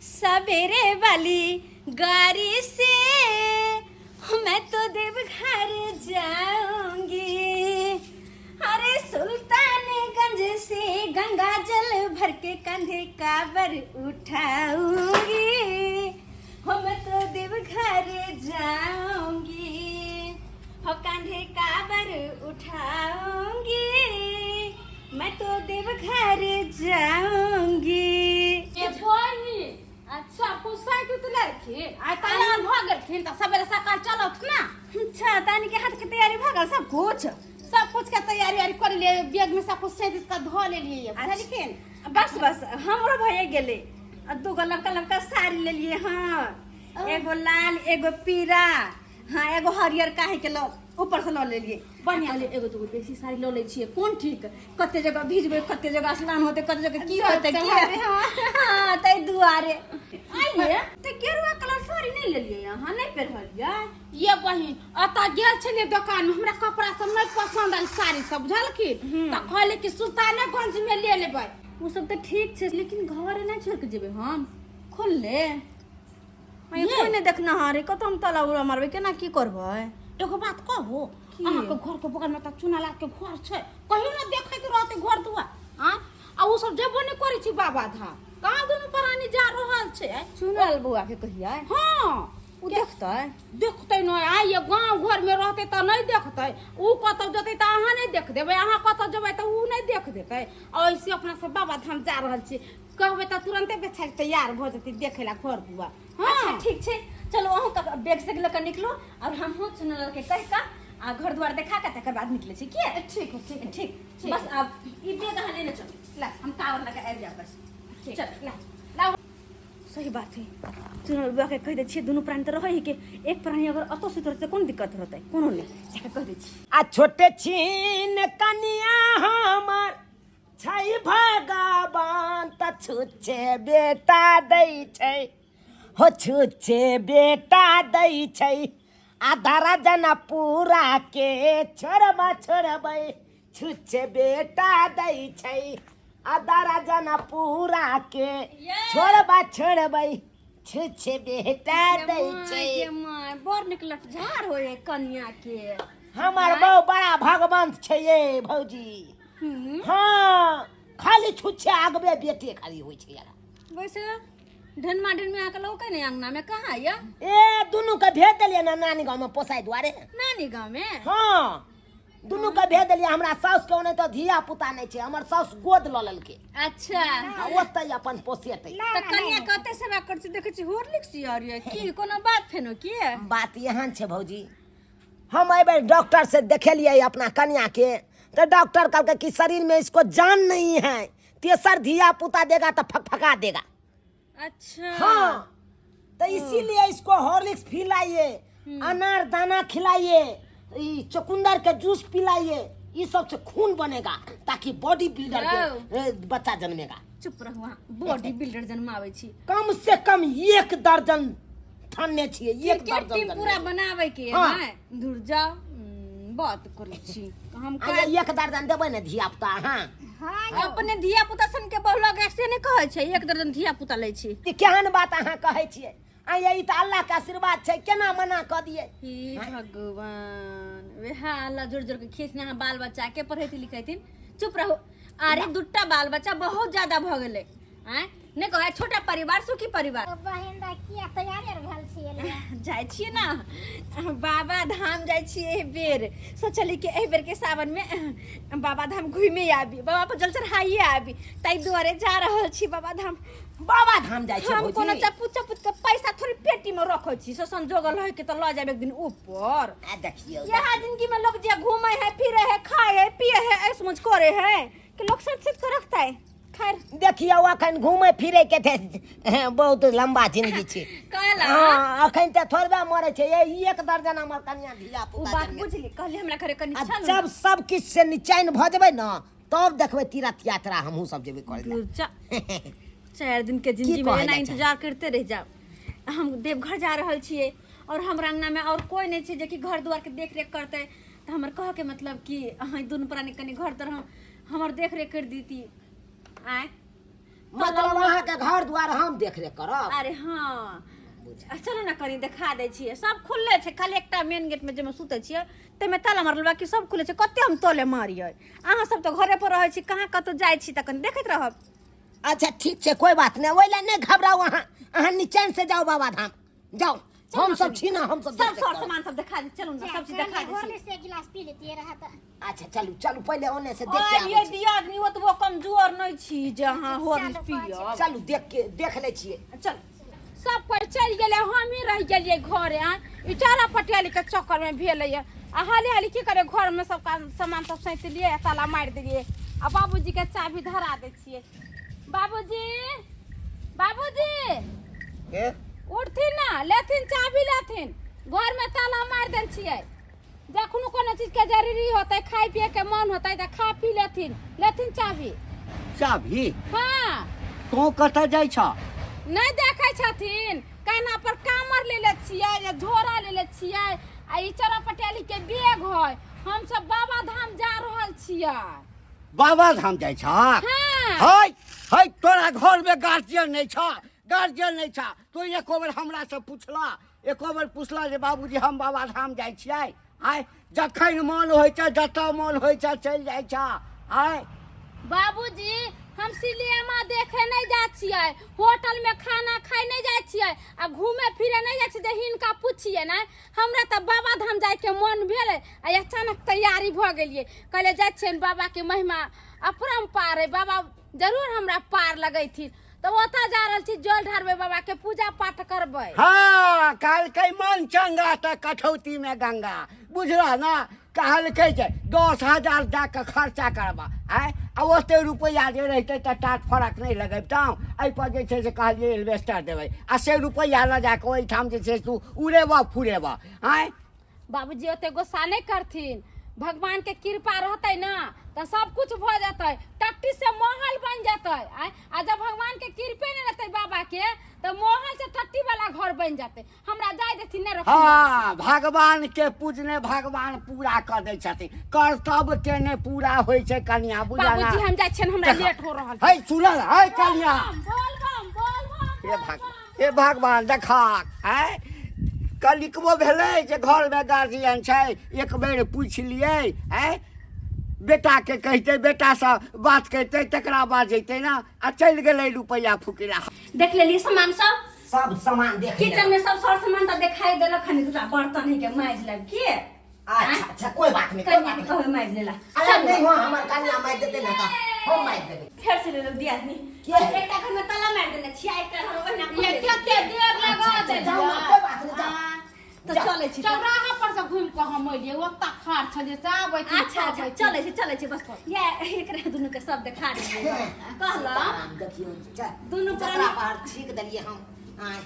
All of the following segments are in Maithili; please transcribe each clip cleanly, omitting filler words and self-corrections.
सवेरे वाली गाड़ी से मैं तो देवघर जाऊंगी। अरे सुल्तानगंज से गंगा जल भर के कंधे काबर उठाऊंगी, हम तो देवघर जाऊंगी, हो कंधे काबर उठाऊंगी, मैं तो देवघर जाऊंगी। ए बहिनी, अच्छा कुछ साइड उत लड़खिन आइ तैयार भऽ गेलखिन तऽ सवेरे सकाल चलत ना। अच्छा, तानी के हाथ के तैयारी भऽ गेल सब कुछ? सब कुछ के तैयारी आर कर लिए, बैग में सब कुछ सैंत के धो लेलिए, बुझलखिन। बस बस, हमरो भए गेलै। आ दूगो लमका लमका साड़ी लेलिए। हाँ, एगो लाल, एगो पीरा, हाँ, एगो हरियर काहे के ल ऊपर से लऽ लेलिए। बढ़िया। कहलिए एगो दूगो बेसी साड़ी लऽ लै छियै, कोन ठीक, कते जगह भिजबै, कते जगह स्नान होतै, कते जगह की होतै की। हाँ, ताहि दुआरे आइए तऽ गेरुआ कलर साड़ी नहि लेलियै अहाँ, नहि पहिरलियै? ये बहिन, एतऽ गेल छलियै दोकान में, हमरा कपड़ा सब नहि पसंद आयल, साड़ी सब, बुझलखिन, तऽ कहले कि सुल्तानेगंज में ले लेबै। ओ सब तऽ ठीक छै, लेकिन घर नहि छोड़ि कऽ जेबै हम खुलले? ये। कोई नहि देखना रे, कतऽ हम ताला उला मारबै, केना की करबै? एगो बात कहू? की? अहाँके घर के बगल में तऽ चुनालाल के घर छै, कहियो ने देखे के रहते घर दुआर। आँ, आ ओ सब जेबो नहि करै छै बाबा धाम, कहाँ दुनू प्राणी जा रहल छै? चुनल बौआ के कहिया? हाँ। ओ देखतै? देखतै नहि। आइ ये गाँव घर में रहतै तऽ नहि देखतै? ओ कतौ जेतै तऽ अहाँ नहि देख देबै, अहाँ कतौ जेबै तऽ ओ नहि देख देतै। आ ऐसे अपना सब बाबा धाम जा रहल छी, कहबै तऽ तुरन्ते बेचारी तैयार भऽ जेतै देखै ला घर दुआर। अच्छा। हाँ। ठीक छै, चलो, अहूँ बैग से लऽ कऽ निकलू और हमहूँ चुनल के कहि कऽ आ घर द्वार देखा कऽ तकर बाद निकलै छी। किया? ठीक है, ठीक है। ठीक। ठीक। बस, आब ई बैग अहाँ लेने चलू। ला। हम कावर लऽ कऽ आबि जायब बस। ठीक। चल। ला ला। सही बात है, चुनल बुआ के कहि दै छियै। दुनू प्राणी तऽ रहै है के, एक प्राणी अगर अतो सुति रहतै कोन दिक्कत रहतै? कोनो नहि। जाके कहि दै छियै। आ छोटे छीन कनिया हमर छै भगवान, तऽ छुच्छे बेटा दै छै, हो छुच्छे बेटा दै छै। आ दर्जन पूरा के छोड़बा छोड़बै, छुच्छे बेटा दै छै। आ दर्जन पूरा के छोड़बा छोड़बै, छुच्छे बेटा दै छै। गे माय, बड़ नीक लटझार होय है कनिया के। हमर बहू बड़ा भगवंत छै ये भौजी। हाँ, खाली छुच्छे आगबे बेटे खाली होइ छै यार। वैसे ढनमा ढनमे आके लौके ने अंगना में कहाँ या? ए, दुनू के भेज देलियै ना नानी गाँव में पोसाई दुआरे। नानी गाँव में? हाँ, दुनू के भेज देलियै। हमरा साउस के ओनाहितो तऽ धिया पुता नहि छै, हमर साउस गोद लऽ लेलकै। अच्छा। आ ओतै अपन पोसेतै। तऽ कनिया कते सेवा करै छै, देखै छी हॉर्लिक्स यार ये की कोनो बात फेनो की? बात एहन छै भौजी, हम एहि डॉक्टर से देखेलियै अपना कनिया के, तऽ डॉक्टर कहलकै कि शरीर में इसको जान नहीं है, तेसर धिया पुता देगा तो फकफका देगा। अच्छा। हाँ, तो इसीलिए इसको हॉर्लिक्स पिलाइए, अनार दाना खिलाइए, ई चुकंदर के जूस पिलाइए, ये सब से खून बनेगा ताकि बॉडी बिल्डर के बच्चा जन्मेगा। चुप रहू अहाँ, बॉडी बिल्डर जन्माबै छी। कम से कम एक दर्जन ठानने छियै, एक क्रिकेट दर्जन टीम पूरा जन्मेगा। बनाबै के हाँ। है, दूर जाओ, बात करै छी हम। आ ये एक दर्जन देबै ने धिया पुता अहाँ? हाँ, अपने धिया पुता सन के बहुलक से नहि कहै छै, एक दर्जन धिया पुता लै छी। ई केहन बात अहाँ कहै छियै? आ ये ई तऽ अल्लाह के आशीर्वाद छै, केना मना कऽ दियै? हे भगवान, वएह अल्लाह जोड़ जोड़ के खींचने अहाँ बाल बच्चा के पढ़ेथिन लिखेथिन। चुप रहू। अरे दूटा बाल बच्चा बहुत ज्यादा भऽ गेलै। आँय, नहि कहै, छोटा परिवार सुखी परिवार। बहिन दा, किया तैयारी आर भेल छियै? जाइ छियै ने, बाबा धाम जाइ छियै। एहि बेर सोचली कि एहि बेर के सावन में बाबा धाम घूमे आबी, बाबा पर जल चढ़ाइए आबी, ताहि दुआरे जा रहल छी बाबा धाम। बाबा धाम जाइ छै? हम कोनो भौजी चप्पू चप्पू के पैसा थोड़ी पेटी में रखै छी, से संजोगल है के तऽ लऽ जायब एक दिन ऊपर। आ देखियौ, यहाँ जिंदगी में लोग जे घूमे है, फिरे है, खाए है, पिए है, ऐश मौज करे है कि लोग सच सच के रखता है। खैर। देखियौ, अखन घूमे फिरे के ते बहुत लंबा जिंदगी छै। कहला। हाँ, अखन तऽ थोड़बे मरे छै। ये एक दर्जन हमर कनिया धिया ओ पुता बात जन्मे। बुझली, कहली हमरा घरे कनी आ चल। जब सब किछु से निचैन भऽ जेबै ने, तब देखबै तीर्थ यात्रा हमहूँ सब जेबै करै लए। दूर जा, 4 दिन के जिंदगी में कहै एना लए इंतजार करते रह जाओ। हम देवघर जा रहल छियै और हमरा अंगना में और कोई नहीं छै जेकि घर दुआर के देख रेख करते, तऽ हमर कह के मतलब कि अहाँ दुनू प्राणी कनी घर तर हम हमर देख रेख कर दीती। आँय, मतलब अहाँके घर द्वार हम देख रेख करब? अरे हाँ, चलू ने कनि देखा दै छियै। सब खुलले छै, खाली एकटा मेन गेट में जाहिमे सुतै छियै ताहिमे ताला मारल, बाकी सब खुले छै। कते हम तले मारियै? अहाँ सब तऽ घरे पर रहै छी, कहाँ कतौ जाइ छी तऽ कनि देखैत रहब। अच्छा ठीक छै, कोई बात नहीं, ओहि लए नहि घबराउ अहाँ। अहाँ निचैन से जाउ बाबा धाम जाउ, हम सब छी ना, हम सब सब सर सामान सब देखा दे। चलू ना, सब चीज देखा दे। होरली से एक गिलास पी लेती रहा त। अच्छा चलू चलू, पहिले ओने से देख के आइ ये आबै छी। दियादनी ओतबो कमजोर नहि छी जे अहाँ हॉर्लिक्स पियब। चलू देख के देख लै छियै। चल। सब कोइ चलि गेलै, हमही रहि गेलियै घरे। आँय, ई चारा पटियाली के चक्कर में भेलै आ हाली हाली की करे, घर में सब काम सामान सब सैंत लिए आ ताला मारि देलियै आ बाबूजी के चाभी धरा दै छियै। बाबूजी, बाबूजी। ए? उठथिन ना, लेथिन चाभी, लेथिन, घर में ताला मारि देल छियै। जखनो कोनो चीज के जरूरी होतै, खाय पिए के मन होतै तऽ खा पी लेथिन। लेथिन चाभी। चाभी? हाँ। तों कतऽ जाइ छ? नहि देखै छथिन, कान्हा पर कामर लेले छियै या झोरा लेले छियै आ ई चरा पटियाली के बैग है। हम सब बाबा धाम जा रहल छियै। बाबा धाम जाइ छ? हाँ। है है, तोरा घर में गार्जियन नहीं छ? गार्जियन नहीं छ तो एको बेर हमरा से पूछला? एको बेर पूछला जे बाबूजी हम बाबा धाम जाइ छियै? आय, जखन मन होइ छै, जतऽ मन होइ छै चलि जाइ छ। आय बाबूजी, हम सिनेमा देखे नहीं जा छियै, होटल में खाना खाए नहीं जाय छियै आ घूमे फिरे नहीं जाय छियै जे हिनका पूछिए ने। हमरा तऽ बाबा धाम जाय के मन भेलै आ अचानक तैयारी भऽ गेलियै। कहलियै जाइ छियनि, बाबा के महिमा अपरम्पार है, बाबा जरूर हमरा पार लगैथिन। तऽ ओतऽ जा रहल छी, जल ढारबै, बाबा के पूजा पाठ करबै। हाँ, कहलकै मन चंगा तऽ कठौती में गंगा, बुझला ना? कहलकै जे 10,000 दए कऽ खर्चा करबा। आँय, आ ओते रुपैआ जे रहितै तऽ टाट फरक नहि लगबितहुँ। एहिपर जे छै से कहलियै एल्वेस्टर देबै आ से रुपैआ लऽ जा कऽ ओहिठाम जे छै तू उड़ेबह फुरेबह। आँय बाबूजी, ओते गुस्सा नहीं करथिन, भगवान के कृपा रहतै ना तऽ सब कुछ भऽ जेतै, टट्टी से महल बन जेतै। आँय, आ जब भगवान के कृपे नहीं रहतै बाबा के तऽ महल से टट्टी वाला घर बन जेतै। हमरा जाय देथिन, नहि रखथिन। हाँ, भगवान के पूजने भगवान पूरा कऽ दै छथिन, कर्तव्य के नहि पूरा होइ छै कनिया, बुझल ना? बाबूजी, हम जाइ छियनि, हमरा देखा। लेट हो रहल छै। है सुनल है कनिया? बोल बम, बोल बम। हे भगवान, हे भगवान, देखा आँय, कलिकबो भेलै जे घरमे गार्जियन छै, एक बेर पूछि लियै। आँय, बेटाके कहितै, बेटासँ बात करितै, तकरा बाद जैतै ने। आ चलि गेलै रुपैआ फुकिला। देख लेलियै सामान सब? सब सामान देख किचन में सब सर सामान तऽ देखाई देलक हन, दूटा बर्तन है के माजि लेब के। अच्छा अच्छा, कोई बात नहीं, कोई कनिया बात के नहीं। कहबै माजि लेला। अरे नहीं हो, हमर कनिया मारि देतै ना तऽ हम मारि देबै। फेर से लेलक दियादनी। के? एकटा घर में ताला मारि देने छियै, एकटा घर ओहिना ये खुलले छै। कते देर लगा अच्छा, देलियै। जाउ ना, कोई बात नहीं, जाउ। तऽ चलै छी। चौराहा पर से घुमि कऽ हम एलियै, ओतऽ खाड़ छलियै से आबै छी। अच्छा अच्छा, चलै छी चलै छी, बस ये एकरा दुनू के सब देखा देलियै। कहलहुँ सीताराम, देखियौ दुनू जकरा प्राणी- पर छीक देलियै हम। आँय,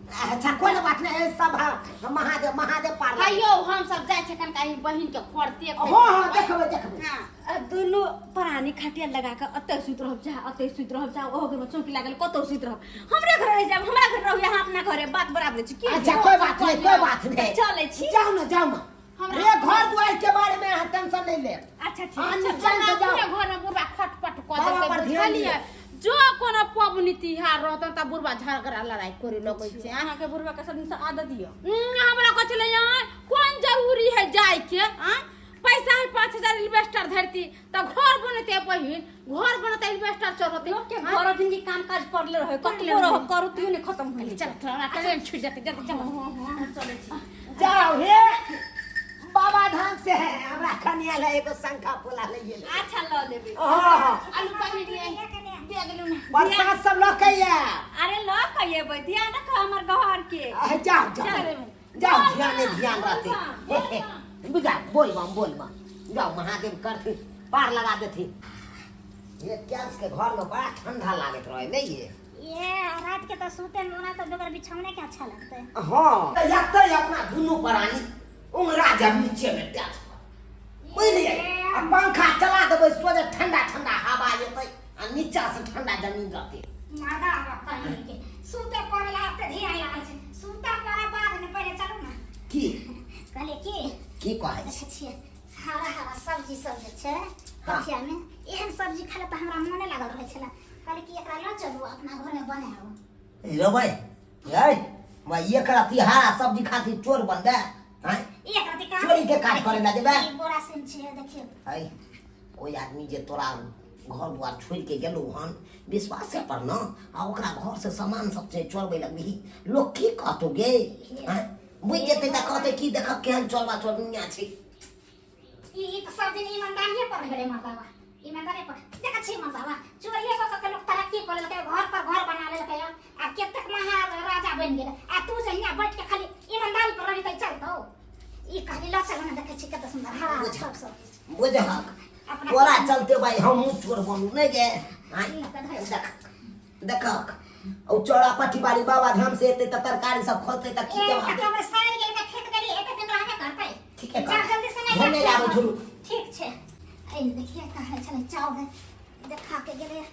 अच्छा कोई बात नहीं है, सब हाँ, महादेव महादेव पार लगे। हयौ, हम सब जाइ छै कनका ई बहिन के घर देख। हाँ हाँ, देखबै देखबै। हाँ। आ दुनू प्राणी खटिया लगा कऽ अतै सुति रहब चाहे अतै सुति रहब चाहे ओहो घरमे चौकी लागल कतौ सुति रहब, हमरे घर रहि जायब, हमरा घर रहू, यहाँ अपना घरे बात बराबर छै की। अच्छा कोई बात नहीं, कोई बात नहीं। चलै छी। जाओ ना, जाओ ना। हमरा- ये घर द्वार के बारे में अहाँ टेंशन नहीं ले। अच्छा ठीक हाँ, छै। निश्चय से पूरे जाओ। घर में बुढ़बा खटपट कऽ बाबा देतै, पर ध्यान बुझलियै? दियौ। जो कोनो पबनी तिहार रहतै तऽ बुढ़बा झगड़ा लड़ाई करे लगै छै। अहाँके बुढ़बा के सब दिनसँ आदत यऽ। हमरा कहै छलै, आँय, कोन जरूरी है जाय के? आँय, पैसा है 5,000 इन्वेस्टर धरती तऽ घर बनते, बहिन घर बनते, इन्वेस्टर चढ़ते। लोक के घर जिंदगी काम काज पड़ले रहे, कतबो रह करू तैयो नहि खत्म होइ। चल, थोड़ा ट्रेन छूट जेतै, जल्दी चल। हँ, चलै छी। जाओ हे बाबा धाम से है हमरा कनिया ला एगो शंखा फुला लइए। अच्छा लऽ लेबै। हाँ हाँ। आलू पहिर लिए बैग लू ना। बरसात सब लऽ के ये। अरे लऽ कऽ एबै, ध्यान रखो हमर घर के। आ, जाओ जाओ जाओ, ध्यान नहीं ध्यान रहते बुझा। बोल बम बोल बम, जाओ, महादेव करथिन पार लगा देथिन। ये गैस के घर में बड़ा ठंडा लागत रहे नहीं ये? ये रात के तो सूते में ओना तो बगैर बिछौने के अच्छा लगते है। हाँ, तो जते अपना दुनू प्राणी उंगरा जब नीचे में टैच पर, बुझलियै? आ पंखा चला देबै, सोझे ठंडा ठंडा हवा एतै आ नीचा से ठंडा जमीन रहतै। मर्दा हमरा कहीं के सूते पड़े ला ते ध्यान लागल छै, सूता पड़े बाद में, पहिले चलू ना। की? कहलिए की? की कहै छी? देखै छियै हरा हरा सब्जी सब जे छै हाँ। पथिया में, एहन सब्जी खाय ला तऽ हमरा मोने लागल रहै छलै। कहली कि एकरा लऽ चलू अपना घरमे बनायब। रो भाई रे भाई एकरा तिहारा सब्जी खातिर चोर बनबे हैं? एक रति का चोरी के काज करे ला जेबे? ई बोरा सिन छै देखियौ। है कोई आदमी जे तोरा घर द्वार छोड़ के गेलौ हन विश्वासे पर न, आ ओकरा घर से सामान सब जे चोरबै लगबिही, लोग की कहतो गे? हैं, बुझि जेतै तऽ कहतै की देखक केहन चोरबा चोरनिया छै। ई ई तऽ सब दिन ईमानदारिये पर गेलै मर्दावा, ईमानदारी पर देखै छी मर्दावा, चोरिये कऽ कऽ के लोक तरक्की कऽ लेलकै, घर पर घर बना लेलकै आ कतेक महाराजा बनि गेलै, आ तू जे हियाँ बैठ के खाली ईमानदारी पर रही तऽ चलतौ? ई कहली लऽ चल ने, देखै छी कते सुन्दर हरा हरा सब सब। बुझहक अपना तोरा चलते भाई हमहूँ चोर बनू नहि गे? आँय, देख देखक ओ चौड़ा पट्टी वाली बाबा धाम से एतै तऽ तरकारी सब खोजतै तऽ की ए जवाब कतौ में सड़ि गेल तऽ फेंक देली, एते दिन रहबे करतै। ठीके जा कहै। जल्दी से हम नहि आबै छलहुँ। ठीक छै। ए देखिए कहाँ छलै चाउर देखा के गेलै।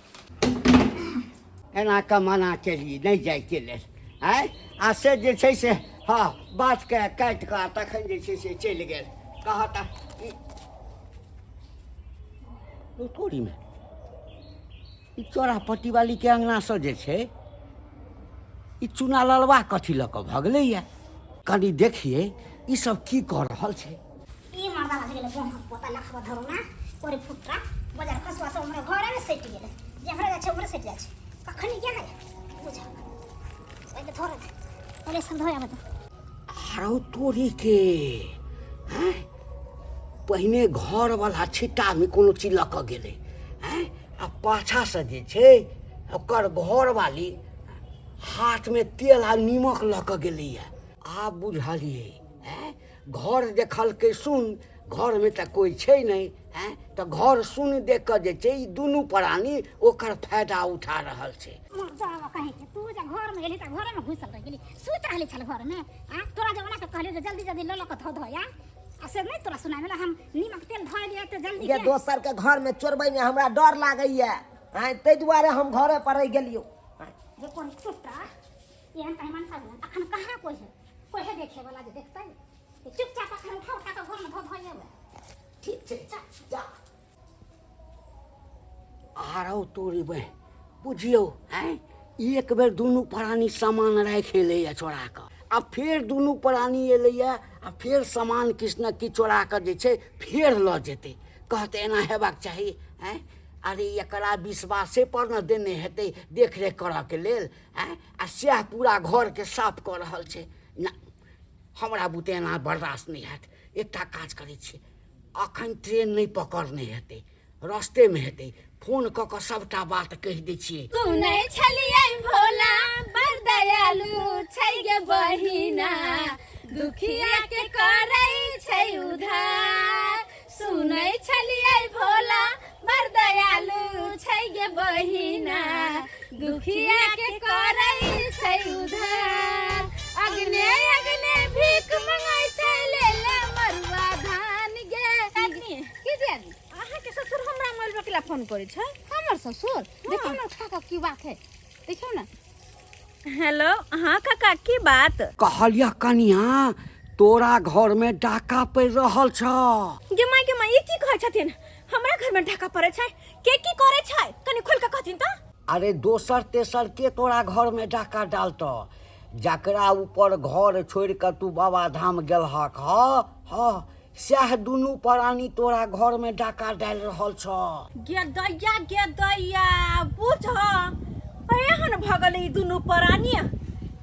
एना कऽ मना केलियै नहि जाइके लेल, आँय, आ से जे छै से हँ बातके काटि कऽ आ तखन जे छै से चलि गेल। कहत ई तोरीमे ई चौरा पट्टी वालीके अङ्गनासँ जे छै ई चूना ललबा कथी लऽ कऽ भगलैए, कनि देखियै ई सब की कऽ रहल छै। ई मर्दा भऽ गेलै बोहा पोता लखबा धरू ना कोरी फुटरा बजार खसुआ सब हमरे घरे में सटि गेलै, जेम्हरे जाइ छै उम्हरे सटि जाइ छै। कखनी गेलै बुझ पहिले थोड़े पहिले सब धोए आबै। आरो तोरी के हैं, पहिने घरवला छिट्टामे कोनो चीज लऽ कऽ गेलै हैं, आ पाछासँ जे छै ओकर घरवाली हाथमे तेल आ नीमक लऽ कऽ गेलैए। आब बुझलियै हैं, घर देखलकै सुन, घरमे तऽ कोइ छै नहि हैं, तऽ घर सुन देख कऽ जे छै ई दुनू प्राणी ओकर फायदा उठा रहल छै। मर्दावा कहीं के तू जे घर में गेली तऽ घरे में घुसल रहि गेली, सुति रहली छल घर में। आ तोरा जे ओना के कहली जे जल्दी जल्दी लऽ लऽ कऽ धो धो आ, आ से नहि तोरा सुनाइ भेल। हम नीमक तेल धोइ लियै तऽ जल्दी ये के दोसर के घर में चोरबै में हमरा डर लागैया, आँय, ताहि दुआरे हम घरे पर रहि गेलियौ। जे कोन टुटा एहन कहीं मनसा भेल अखन कहाँ कोइ है, कोइ है देखे वाला जे देखतै? चुपचाप अखन उठा उठा कऽ घर में धो धो एबै। ठीक छै जा। आरो तोरी बे बुझियौ हैं, एक बेर दुनू प्राणी सामान राखि एलैए चोरा कऽ, आ फेर दुनू प्राणी एलैए आ फेर सामान किछु ने किछु चोरा कऽ जे छै फेर लऽ जेतै। कहतै एना हेबाक चाही? आँय, अरे एकरा विश्वासे पर ने देने हेतै देखरेख करऽके लेल, आँय, आ सएह पूरा घरके साफ कऽ रहल छै ना। हमरा बुते एना बर्दाश्त नहि हैत। एकटा काज करै छियै, अखन ट्रेन नहि पकड़ने हेतै, रस्तेमे हेतै, फोन कऽ कऽ सभटा बात कहि दै छियै। सुनै छलियै भोला बड़ दयालु छै गे बहिना, दुखिया के करै छै उधार। सुनै छलियै भोला बड़ दयालु छै गे बहिना, दुखिया के करै छै उधार। अग्ने अग्ने भीख मंगै छै ले ले मरुआ धान गे। की दियादनी, अहाँके ससुर हमरा मोबाइल पर केला फोन करै छै? हमर ससुर? देखियौ ने उठा कऽ, की बात है, देखियौ ने। हेलो, हाँ काका, की बात? कहलियह कनिया, तोरा घरमे डाका पड़ि रहल छ। गे माय गे माय, ई की कहै छथिन? हमरा घर में ढाका पड़ै छै? के की करै छै, कनि खोल के कहथिन तऽ। अरे दोसर तेसर के तोरा घरमे डाका डालतऽ? जकरा ऊपर घर छोड़ि कऽ तू बाबा धाम गेलहक हँ हँ, सएह दुनू प्राणी तोरा घरमे डाका डालि रहल छ। गे दैया गे दैया, बुझ एहन भऽ गेलै ई दुनू प्राणी।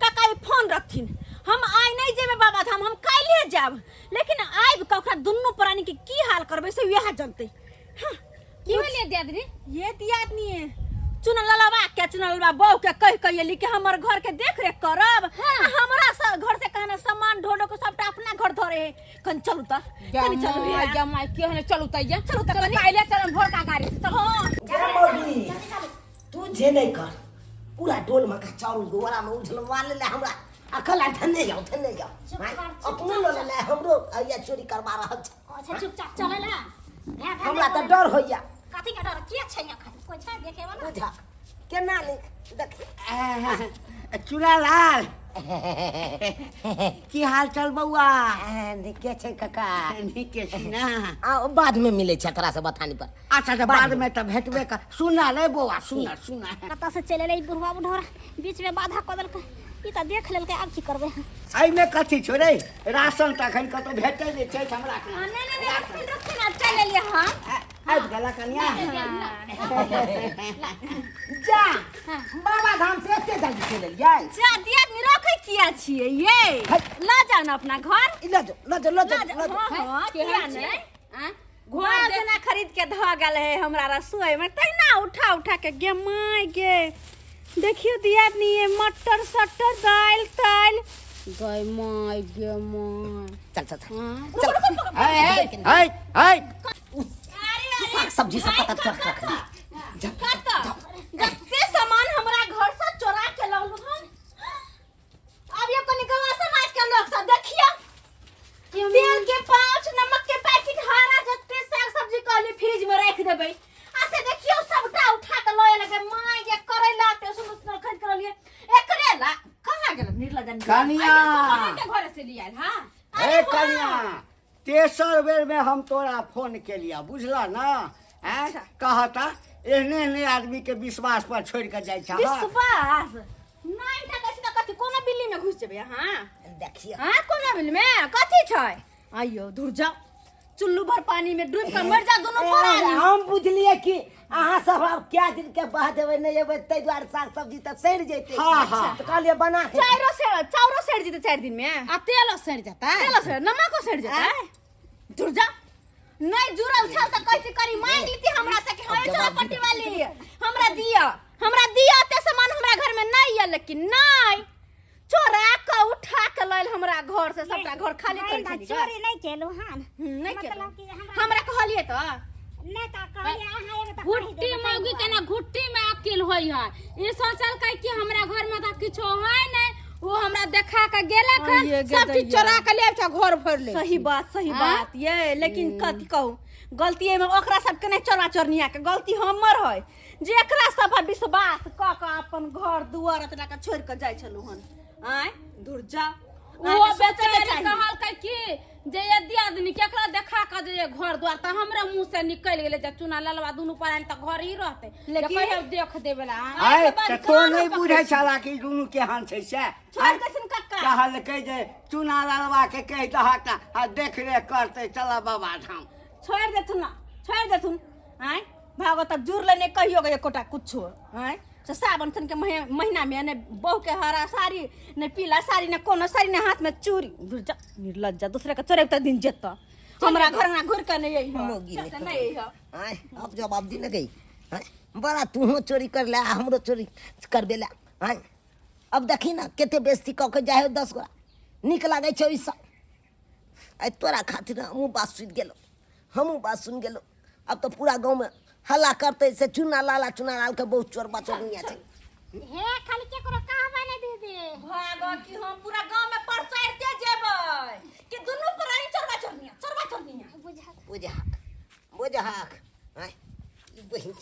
काका, ई फोन रखथिन, हम आइ नहि जेबै बाबा धाम, हम काल्हिए जायब, लेकिन आबि कऽ ओकरा दुनू प्राणी के की हाल करबै से वएह जनतै। हाँ, की भेलै दियादनी? ये दियादनी, चुनल ललवा के चुनल ललवा बहू के कह के एली कि हमर घर के देख रेख करब, आ हमरा घर से कहना सामान ढोलो के सबटा अपना घर धरे है। कनि चलू त, कनि चलू हे। जमाई के हने, चलू त ये, चलू त कनि। काल्हि चलम भोरका गाड़ी से, चलू। हाँ। जा मौगी, तू जे नहीं कर पूरा डोल में का चाउर गोरा में उझलवा ले ले हमरा अकल आ धन्ने जाओ धन्ने जाओ। चुप आँय, कर, चुप अपनो लऽ ले, हमरो अइया चोरी करवा रहल छै। अच्छा चुपचाप चले ला। भै भै हमरा नहि तऽ बोले। डर होइया। कथी के डर के छै अखन? कोइ छै देखे वाला? बुझा केना लिख देख। चूड़ालाल। की हाल चाल बौआ? नीके छै काका। नीके छी ना? आ बाद में मिलै छै तोरा से बथानी पर। अच्छा, तऽ बाद में तऽ भेटबे कर। सुना रे बौआ, सुना सुना। कतऽ से चलि एलै ई बुढ़वा बुढ़ौरा, बीच में बाधा कऽ देलकै। ई तऽ देख लेलकै, आब की करबै? एहिमे कथी छौ रे? राशन तऽ एखन कतौ भेटै नहि छै हमरा। हाँ, नहीं नहीं नहीं, रखथिन रखथिन, आब चलि एलियै हम। आबि गेला कनिया। जा, बाबा धाम से एते जल्दी चलि एलियै? जा, दियादनी रखै किया छियै ये? लऽ जाउ ने अपना घर। ई लऽ जाउ, लऽ जाउ, लऽ जाउ, लऽ जाउ। लऽ जाउ। हाँ हाँ, किया नहि? आँय? घर जेना खरीद के धऽ गेल है हमरा रसोई में, तहिना उठा उठा के। गे माय गे, देखियो दियादनी, ये मटर सटर, दालि तालि। गय माय, गे माय। चल चल चल। हाँ? है है है। साग सब्जी सब कतऽ रख रख? कतऽ जते सामान हमरा घर से चोरा के लौलू हन, अब ये कनी गाँव समाज के लोग सब देखियो, तेल के पाउच, नमक के पैकेट, हरा जते साग सब्जी कहली फ्रिज में रख देबै, आ से देखियो सबटा उठा के लए लगे। माय गे, करैला ते सुन्दर सुन्दर खरीद के ललिए, एकरे ला कहाँ गेल निर्लजन? कनिया। के घरे से लियाल? हाँ। हे कनिया, तेसर बेर में हम तोरा फोन केलिया, बुझला ना? आँय, कहता एहने एहने आदमी के विश्वास पर छोड़ के जाइ छै? हाँ? विश्वास नहीं ना कैसे ना? कथी, कोनो बिल्ली में घुस जेबै अहाँ? देखियो। हाँ, कोनो बिल्ली में कथी छै? आइयो दूर जाओ, चुल्लू भर पानी में डूब कर मर जा दोनों प्राणी। हम बुझलिए कि अहाँ सब आब क्या दिन के बाद एबै, नहि एबै, ताहि दुआरे साग सब्जी तऽ सड़ि जेतै। हाँ, हाँ। तऽ कहलियै बना के। चारो से चाउरो सड़ जेतै 4 दिन में। आ तेलो सड़ि जेतै। तेलो सड़, नमको सड़ जेतै। दूर जा, नहीं जुड़ल छल तऽ कहै छी करी मांग लीती हमरा से कि हाँ चलो पट्टी वाली, हमरा दिया, हमरा दिया, ते सामान हमरा घर में नहीं है। लेकिन नहीं, चोरा के उठा के लैल हमरा घर से, सबटा घर खाली कर नहीं, छली। चोरी नहीं केलहुँ हन। नहीं मतलब केलहुँ। कि हमरा हमरा कहलिए तऽ नहीं तऽ कहलियै अहाँ एबै तऽ कहि घुट्टी देबै। मौगी केना घुट्टी में अकिल होई है। ई सोचलकै कि हमरा घर में तऽ किछो है नहीं, वो हमरा देखा के गेलक हन, आइये गे सब चीज दैया। चोरा के ले आबै छै, घर भरि ले। सही बात, सही बात ये। लेकिन कथी कहू, गलती एहिमे ओकरा सबके नहि, चोरा चोरनिया के गलती हमर है जे एकरा सब पर विश्वास कऽ कऽ अपन घर दुआर एतना के छोड़ि कऽ जाइ छलहुँ हन। आँय, दूर जा। वो अहाँके सोचैके बेचारी चाही। कहलकै कि जे यदि आदमी केकरा देखा के जे घर द्वार, तऽ हमरा मुंह से निकलि गेलै जे चुना ललवा दुनू प्राणी तऽ घर ही रहतै। लेकिन- जे कहियो देख देबे ला। आय के बाद तऽ तो कान नहि पकड़ै बुझै छी। छला कि दुनू केहन छै से। छोड़ि देथिन कक्का। कहलकै जे चुना ललवा के कहि दहक आ देख रेख करतै, चल बाबा धाम। छोड़ि देथुन ना, छोड़ि देथुन। आँय भागो, तब जुड़ ले, नहि कहियो गे एकोटा कुछो। आँय, से सावन सन के महीना में ने बहू के हरा साड़ी, ने पीला साड़ी, ने कोनो साड़ी, ने हाथ में चूड़ी। दूर जा निर्लज्जा, दूसरे के चोरे तऽ दिन जेतऽ, हमरा घर अंगना घुर के नहि अइहऽ। मोगी चल, नहि अइहऽ। आँय, अब जवाब दी न गई? आँय, बड़ा तूहो चोरी कर ले, हमरो चोरी करबे ले। आँय, अब देखी ना कते बेइज्जती कऽ के जाइ हो 10 गोरा। नीक लागै छै ओहिसँ? आइ तोरा खातिर हमहूँ बात सुनि गेलहुँ, हमहूँ बात सुनि गेलहुँ। अब तऽ पूरा गाँवमे हल्ला करतै से चुना लाला, चुना लाल के बहुत चोर बचौनिया छै। हे, खाली केकरो कहबै नहि दीदी। भागो कि हम पूरा गांव में परचारते जेबै कि दुनू प्राणी चोरबा चोरनिया, चोरबा चोरनिया। बुझा बुझाक बुझाक। आँय, ई बहिन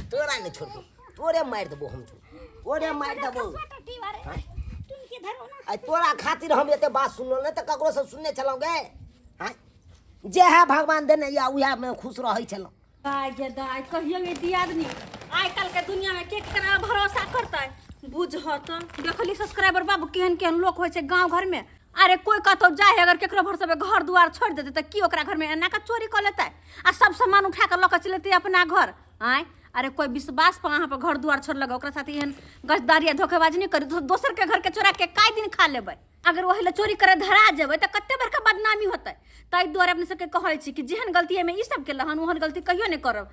तोरा नहि छोड़बो, तोरे मारि देबो हम, तोरे मारि देबो। टूटी बारे टुनकी धरो ना। आइ तोरा खातिर हम एते बात सुनलहुँ, नहि तऽ ककरोसँ सुनने छलहुँ गे? आँय, जे है भगवान देने या उएह मे खुश रहै छलहुँ। दाय गे दाय, कहियो गे दियादनी, आइ काल्हि के दुनिया में के केकरा भरोसा करतै? बुझह तऽ देखली सब्सक्राइबर बाबू, केहन केहन लोक होइ छै गाँव घर में। अरे, कोई कतौ जाए है, अगर केकरो भरोसा पे घर दुआर छोड़ देतै तऽ की ओकरा घर में एना के चोरी कऽ लेतै आ सब सामान उठा के लऽ के चलि जेतै अपना घर? आँय, अरे कोई विश्वास पर अहाँ पर घर दुआर छोड़लक, ओकरा साथ एहन गजदारी आ धोखेबाजी नहि करी। दोसर के घर के चोरा के काय दिन खा लेबै? अगर ओहि लए चोरी करे धरा जेबै तऽ कते बड़का बदनामी होतै। ताहि दुआरे अपने सबके कहै छी कि जेहन गलती एहिमे ई सब केलक हन, ओहन गलती कहियो नहि करब।